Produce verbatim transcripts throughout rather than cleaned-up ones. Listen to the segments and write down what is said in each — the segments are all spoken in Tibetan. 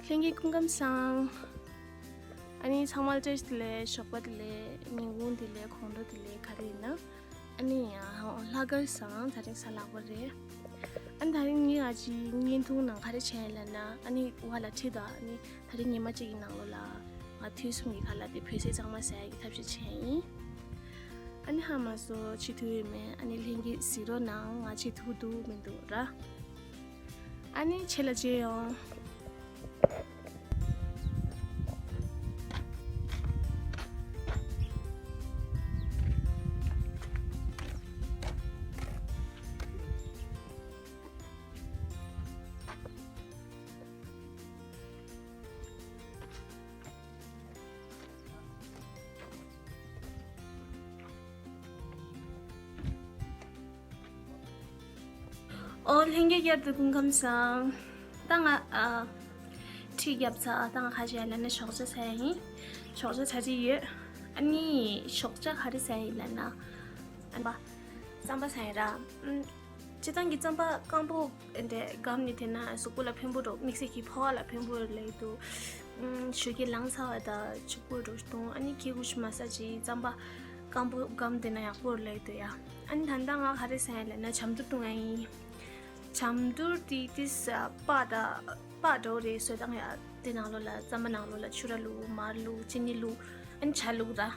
ལྷན་རྒྱས་སྐུ་ཁམས་བཟང་། ཨ་ནི་ཚང་མ་བཀྲ་ཤིས་བདེ་ལེགས། ཞོགས་པ་བདེ་ལེགས། ཉིན་གུང་བདེ་ལེགས། ཁོང་ཁྲོ་བདེ་ལེགས། ག་རེ་ཡིན་ན། ཨ་ནི་ཡང་ལྷག་དཀར་བཟང་། ད་རིང་གཟའ་ལྷག་པ་རེད། ཨ་ནི་ད་རིང་ངས་ཨ་ཅེ་བརྙན་ཐུང་ནང་ག་རེ་བྱས་ཡིན་ལབ་ན། ཨ་ནི་བ་ལ་ཁྲིད་དང་། ཨ་ནི་ད་རིང་ཉི་མ་གཅིག་གི་ནང་ལོགས་ལ་ང་དུས་གསུམ་གྱི་ཁ་ལག་དེ་བོད་ཟས་གཙང་མ་ཟ་ཡག་གི་ཐབས་ཤེས་བྱས་ཡིན། ཨ་ནི་ཧ་མ་སོ་བྱེད་ཐུབ་ཡོད་མེད། ཨ་ནི་ལྷན་རྒྱས་གཟིགས་རོགས་གནང་། ང་བྱེད་ཐུབ་འདུག་མི་འདུག་ར། ཨ་ནི་ཕྱི་ལ་མཇལ་ཡོང་། ཨོ་ལྷན་རྒྱས་བསྐྱར་དུ་སྐུ་ཁམས་བཟང་། ད་ང་ཨ་ཁྲིད་བརྒྱབ་ཚར། ད་ང་ཁ་ཤས་ལ་ནི་ཞོགས་ཇ་ཟ་ཡ་ཡིན། ཞོགས་ཇ་ཟ་གི་ཡོད། ཨ་ནི་ཞོགས་ཇ་ག་རེ་ཟ་ཡ་ཡིན་ལབ་ན། ཨ་ནི་པ་རྩམ་པ་ཟ་ཡ་ར། ཨམ། སྤྱིར་བཏང་གི་རྩམ་པ་སྐམ་པོ་འདྲ་སྒམ་ནས་དེ་ན་གཟུགས་པོ་ལ་ཕན་པོ་འགྲོ། དམིགས་བསལ་གྱི་ཕོ་བ་ལ་ཕན་པོ་ལེགས་འདུག་ཨམ། ཞོགས་ཀས་ལངས་ཚར་བ་དང་ཕྱུག་པོ་འགྲོ་གཏོང་། ཨ་ནི་སྐྱེ་དགུ་ཞུ་མ་ས་ཅིག་རྩམ་པ་སྐམ་པོ་སྒམ་དེ་ན་ཡག་པོ་ལེགས་འདུག་ཡ། ཨ་ནི་ད་ལྟ་ང་ག་རེ་ཟ་ཡ་ལབ་ན་ཆབ་མདོ་བཏུང་ཡ་ཡིན། ཆབ་མདོ་དེ་ཏིས་པགས་དང་པགས་འདྲ་བོ་རེད། བཟོ་སྟངས་ཡ། དེ་ནང་ལོགས་ལ་རྩམ་པ་ནང་ལོགས་ལ་ཕྱུར་ར་བླུགས། མར་བླུགས། ཅི་ནི་བླུགས། ཨ་ནི་ཇ་བླུགས་ར།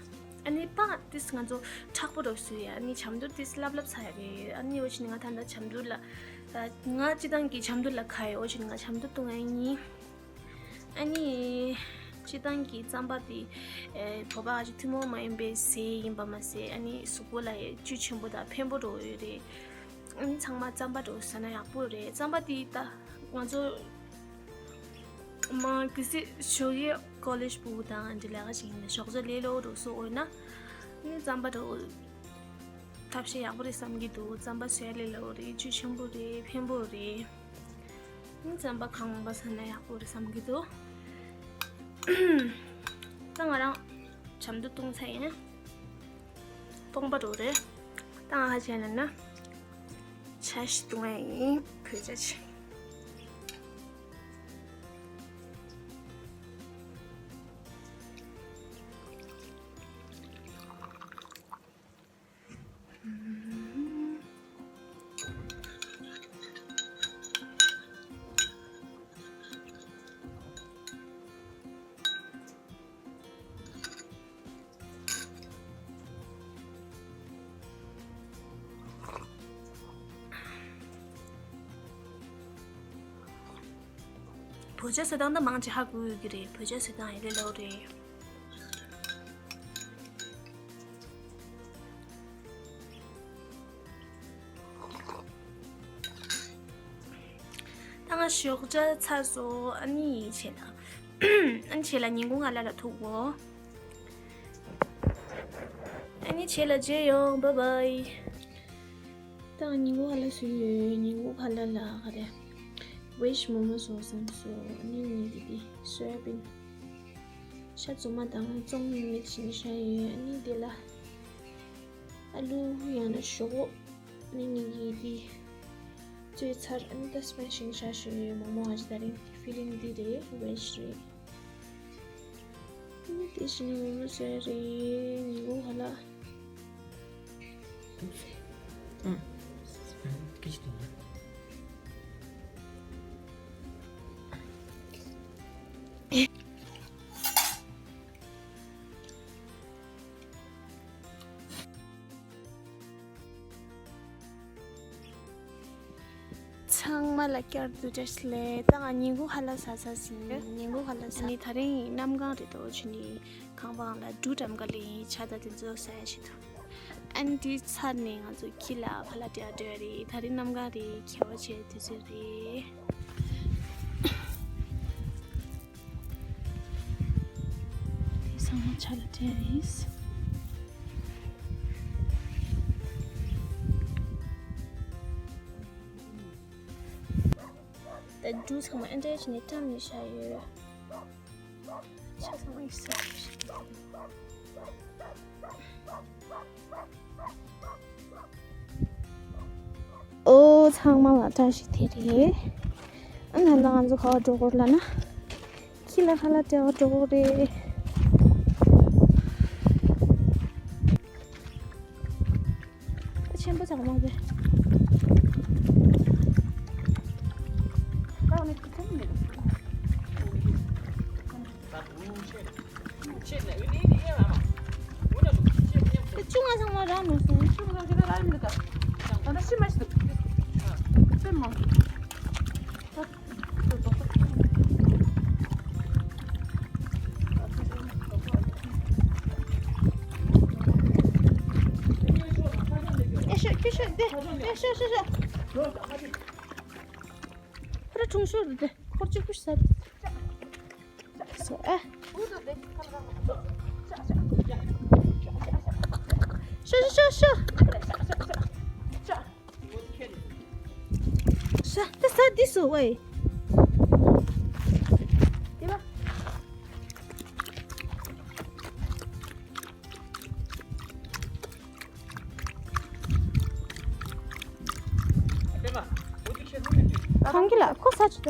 ཨ་ནི་པགས་ཏིས་ང་ཚོ་མཁྲེགས་པོ་འདྲ་བོ་བཟོས་ཡ། ཨ་ནི་ཆབ་མདོ་ཏིས་སླབ་སླབ་ཚ་ཡ་རེད། ཨ་ནི་འོ་ཅི་ནི་ང་ད་ལྟ་ཆབ་མདོ་ལ། ང་སྤྱིར་བཏང་གི་ཆབ་མདོ་ལ་ཁ་ཡོད། འོ་ཅི་ནི་ང་ཆབ་མདོ་བཏུང་ཡ་ཡིན། ཨ་ནི་སྤྱིར་བཏང་གི་རྩམ་པ་དེ་ཨེ་བོད་པ་ཨ་ཅེ་ཐུན་མོང་མ་ཡིན་པའི་ཟས་ཡིན་པ་མ་ཟད། ཨ་ནི་གཟུགས་པོ་ལ་ཡང་བཅུད་ཆེན་པོ་དང་ཕན་པོ་འདྲ་བོ་ཡོད་རེད། ཨ་ནི་ཚང་མ་རྩམ་པ་འདྲ་བོ་ཟ་ན་ཡག་པོ་རེད། རྩམ་པ་དེ་ད་ང་ཚོ་མ་གི་སི་ཞོགས་ཀས་ཀོ་ལེཇ་སྤུ་གུ་དང་འདི་ལས་ཀ་ཞིག་ཡིན་ན་ཞོགས་ཇ་ལས་སླ་པོ་འདྲ་བོ་བཟོ་འོས་ན། ཨ་ནི་རྩམ་པ་འདྲ་བོ་ཐབས་ཤེས་ཡག་པོ་རེད་བསམ་གྱི་འདུག་རྩམ་པ་ཟས་ལས་སླ་པོ་རེད། བཅུད་ཆེན་པོ་རེད། ཕན་པོ་རེད། རྩམ་པ་གང་མང་པོ་ཟ་ན་ཡག་པོ་རེད་བསམ་གྱི་འདུག་ད་ང་རང་ཆབ་མདོ་བཏུང་ཚར་ཡིན། སྟོང་པ་འགྲོ་རེད། ད་ང་ཧ་ཅང་ན་ན་ཇ་ཞིག་བཏུང་ཡ་ཡིན། བོད་ཇ་ཞིག་བོད་ཇ་བཟོ་སྟངས་ད་མང་ཆེ་ཧ་གོ་ཡོད་ཀྱི་རེད། བོད་ཇ་བཟོ་སྟངས་ཡིན་ལས་སླ་པོ་རེད། ད་ང་ཞོགས་ཇ་ཚར་སོང་། ཨ་ནི་བྱས་ན། ཨ་ནི་བྱས་ལ་ཉིན་གུང་ང་ལ་ལ་ཐུག་གོ། ཨ་ནི་བྱས་ལ་མཇལ་ཡོང་། བཱའི་བཱའི། ད་ང་ཉིན་གུང་ང་ལ་བཟོས་ཡོད། ཉིན་གུང་ང་ལ་ལ་ག་རེ། ཝེཇ་མོ་མོ་བཟོ་བསམ་སོང་། ཨ་ནི་ངས་འདི་འདི་སོ་ཡ་བིན། ཤ་བཙོ་མ་དང་བཙོང་མིག་བཞིན་བཞག་ཡོད། ཨ་ནི་འདི་ལ་ཨ་ལུ་ཡང་ན་ཞོག་ནི་ནི་ཡི་དི་བཙོས་ཚར། ཨ་ནི་ད་སྨན་ཞིང་བྱ་ཞུ་ཡོད། མོག་མོག་ཨ་ཅི་ད་རིང་ཕི་ལིང་འདི་རེད། ཝེཇ་རེད། ཨ་ནི་དེ་བཞིན་མོག་མོག་ཟེར་རེད། ཉིན་གུང་ཧ་ལ། ཨང་། སྐད་ཆ་དྲིས་ན། ཚང་མ་ལ་བསྐྱར་དུ་བཀྲ་ཤིས་བདེ་ལེགས། ད་ང་ཉིན་གུང་ཧ་ལ་ཟ་ས་ཟིན། ཉིན་གུང་ཧ་ལ་ཟ། ཨ་ནི་ད་རིང་གནམ་གང་རེད་དོ། ཆུ་ནི་ཁང་པའང་ལ་འབྲུ་འགྲམ་ག་ལེན་ཆ་ད་དེ་ཚོ་ཟ་ཡ་ཆེད་དུ། ཨ་ནི་དེ་ཚར་ནས་ང་ཚོ་ཁྱི་ལ་ཕ་ལ་སྤྲད་སྤྲད་རེད། ད་རིང་གནམ་གང་རེད། ཁྱེད་བ་ཆེ་དུས་ཚོད་རེད། དེ་ཚང་མ་ཆ་ལ་སྤྲད་རེད། ད་འབྲུ་ཚང་མ་ཨེ་འདྲས་བྱས་ནས་བཀྲམ་ནས་བཞག་ཡོད། ཆ་ཚང་མ་ཡིན་ས་རེད། ཨོ་ཚང་མ་ལ་བཀྲ་ཤིས་བདེ་ལེགས། ཨ་ནི་ད་ང་ཚོ་ག་པར་འགྲོ་དགོས་ལབ་ན། ལ་ཧ་ལ་བྲེལ་བ་འགྲོ་གི་རེད། ཆེན་པོ་ཚང་མ་རེད། ད་ཆུང་ང་ཚང་མ་རག་མ་སོང་། ཆུང་ང་ཚང་མ་རག་མི་འདུག་ད་ད་ཤི་མ་ཤི་འདུག་དཔེ་མང་། ཨེ་ཤོ་ཁྱོད་ཤོད་འདི། ཨེ་ཤོ་ཤོ་ཤོ། ཁོ་ར་ཁྲུང་ཤོར་འདི་ཁོར་གཅིག་པུ་ཤ། སོ་ཨེ། ཤོ་ཤོ་ཤོ་ཤོ། ཤ་ད་ས་འདི་སུ་ཝེ། གང་གི་ལ་ཁོ་ས་ཆུ་ད།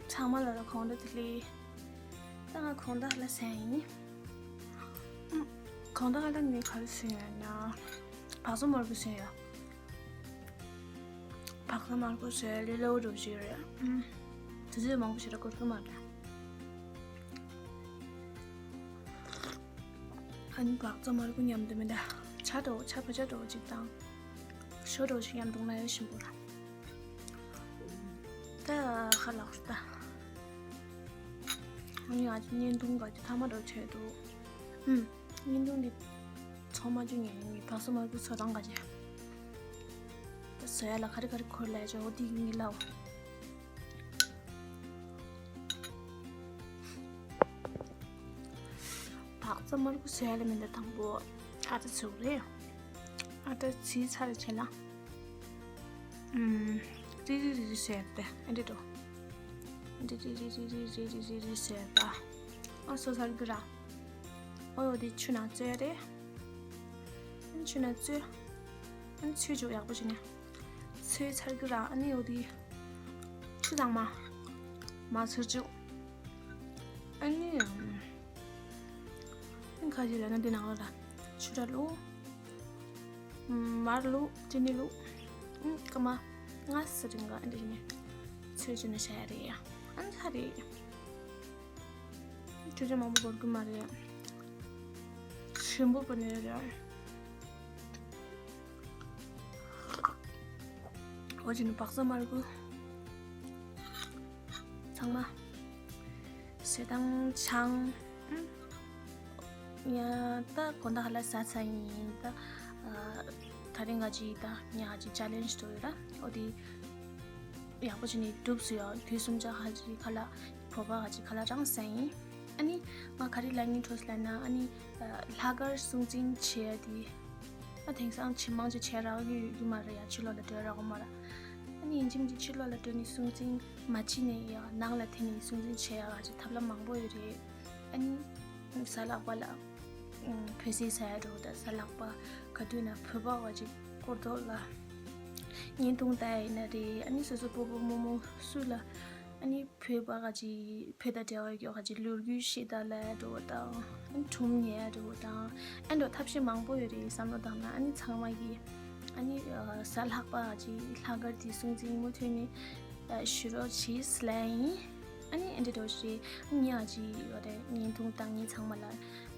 ཚང་མ་ལ་ར་གོང་ད་དེ་ལི། ད་ང་གོང་ད་ལ་སེང་ཡིན། གོང་ད་ལ་ངས་ག་རེ་སེང་ཡོད་ན། བག་ཚ་མར་ཁུ་སེང་ཡོད། བག་ཚ་མར་ཁུ་ཟེར་ལེ་ལོ་འགྲོ་ཞིག་རེད། ཨུམ། དུས་ཚོད་མང་པོ་ཞིག་ར་འགོར་གི་མ་རེད། ཨ་ནི་བག་ཚ་མར་ཁུ་མཉམ་དུ་མི་འདྲ། ཇ་འགྲོ་ཇ་བོད་ཇ་འགྲོ་ཅིག་དང་། ཞོ་འགྲོ་ཅིག་མཉམ་དུ་ང་ཡོད་ཞིམ་པོ་ར། ད་ཧ་ལགས་སོ་ད། ཨ་ནི་ང་ཚོ་བརྙན་ཐུང་ག་ཅིག་ཐ་མ་འགྲོ་བྱས་འདུག་ཨུམ། བརྙན་ཐུང་འདི་ཚང་མ་ཅུང་ངས་ངའི་བག་ཚ་མར་ཁུ་བཟོ་སྟངས་ག་ཅིག་ད་བཟོ་ཡ་ལ་ག་རེ་ག་རེ་འཁོར་ལས་ཅོ་འོ་དེ་ངས་ལབ། བག་ཚ་མར་ཁུ་བཟོ་ཡ་ལ་མི་འདྲ་དང་པོ་ཨ་ཏ་ཚུགས་རེད། ཨ་ཏ་ཚིག་ཚར་བྱས་ལ། ཨུམ། རི་རི་རི་རི་ཟེར་ཏེ་ཨེ་འདྲ་འགྲོ། རི་རི་རི་རི་རི་ཟེར་ཏ། ཨ་སོ་སར་གི་ར། ཨོ་ཡོ་དེ་ཆུ་ནང་བཙོས་རེད། ཨ་ཆུ་ནང་བཙོས། ཨ་ཚོས་ཅུག་ཡག་པོ་བྱས་ནས། ཚོས་ཚར་གི་ར་ཨ་ནི་ཡོ་དེ། ཆུ་དྭངས་མ། མ་ཚར་ཅུག་ཨ་ནི། ཨ་ཁ་ཅིག་ལ་ན་འདི་ནང་ལ་ལ། ཆུ་ར་བླུགས། མར་བླུགས་ཅི་ནི་བླུགས། ཨུམ་སྐར་མ་ལྔ་ཙམ་རིང་ག་ཨ་འདྲ་ནས་ཚོས་ཅི་ནི་བྱ་ཡ་རེད་ཡ། ཨ་ནི་ཧ་རེད། ཆུ་ཆུ་མང་པོ་འགོར་གི་མ་རེད། ཞིམ་པོ་པོ་ནི་རེད། འོ་ཅི་ནི་བག་ཚ་མར་ཁུ། ཚང་མ། ཞེ་སྡང་ཆང་། ཡ་ད་གོ་ད་ཧ་ལ་ས་ཚ་ཡིན་ད། ད་རིང་ང་ཅི་ད་ཉ་ཅི་ཅ་ལེན་ཇི་ཏོ་ཡོད་ར་འོ་དེ། ཡག་པོ་བྱས་ནས་སྒྲུབ་སུ་ཡོད་དུས་གསུམ་ཆ་ཧ་ཅི་ཁ་ལ་བོ་པ་ཧ་ཅི་ཁ་ལ་རང་ས་ཡིན། ཨ་ནི་ང་ག་རེ་ལ་ཉིན་འཕྲོ་སི་ལ་ན་ཨ་ནི་ལྷག་དཀར་སྲུང་བརྩི་བྱས་ཏེ། ཨ་དེང་སང་ཇི་མང་ཅི་བྱས་རག་ཡོད་ཡོད་མ་རེད་ཡ་ཕྱི་ལོགས་ལ་སྡོད་རག་གོ་མ་ར། ཨ་ནི་ཡིན་གཅིག་མིན་གཅིག་ཕྱི་ལོགས་ལ་སྡོད་ནས་སྲུང་བརྩི་མ་བྱས་ནས་ཡ་ནང་ལ་དེ་ནས་སྲུང་བརྩི་བྱས་ཡ་ཧ་ཅི་ཐབས་ལམ་མང་པོ་ཡོད་རེད། ཨ་ནི་གཟའ་ལྷག་པ་ལ་བོད་ཟས་ཟ་ཡ་འགྲོ་ད་གཟའ་ལྷག་པ་ག་དུས་ན་བོད་པ་བ་ཅིག་སྐོར་ཐོག་ལ་བརྙན་ཐུང་ལྟ་ཡ་ཡིན་ན་རེད། ཨ་ནི་སོ་སོ་སྤོ་བོ་རྨོ་མོ་སུ་ལ་ཨ་ནི་བོད་པ་ག་ཅིག་བོད་དང་འབྲེལ་བ་ཡོད་ཁ་ཅིག་ལོ་རྒྱུས་ཤེས་ད་ལ་འགྲོ་བ་དང་ཨ་ནི་སྒྲུང་ཉན་འགྲོ་བ་དང་ཨ་འགྲོ་ཐབས་ཤེས་མང་པོ་ཡོད་རེད་བསམ་བློ་བཏང་ན། ཨ་ནི་ཚང་མ་གི་ཨ་ནི་གཟའ་ལྷག་པ་ག་ཅིག་ལྷག་དཀར་དེ་སྲུང་བརྩི་མུ་མཐུད་ནས་ཞུ་རོགས་བྱེད་ལ་ཡིན། ཨ་ནི་ཨ་འདྲ་འགྲོ་ཞེས་ཨ་ནི་ང་ཅིག་ཡོད་རེད། བརྙན་ཐུང་བཏང་མཁན་ཚང་མ་ལ་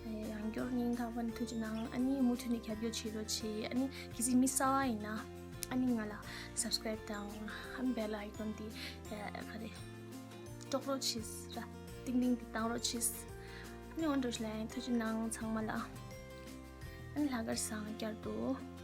ཡང་བསྐྱར་སྙིང་ཐག་པ་ནས་ཐུགས་རྗེ་གནང་། ཨ་ནི་མུ་མཐུད་ནས་རྒྱབ་སྐྱོར་བྱེད་རོགས་བྱེད། ཨ་ནི་གལ་སྲིད་མི་གསར་པ་ཡིན་ན་ཨ་ནི་ང་ལ་སབ་སི་ཀ་རེབ་དང་ཨ་ནི་བེལ་ཨའི་ཀོན་དེ་ག་རེ། དཀྲོག་རོགས་བྱེད་ར། ཏིང་ཏིང་དེ་བཏང་རོགས་བྱེད། ཨ་ནི་འོ་འགྲོ་ཞིག་ལ་ཡང་ཐུགས་རྗེ་གནང་ཚང་མ་ལ། ཨ་ནི་ལྷག་དཀར་བཟང་བསྐྱར་དུ།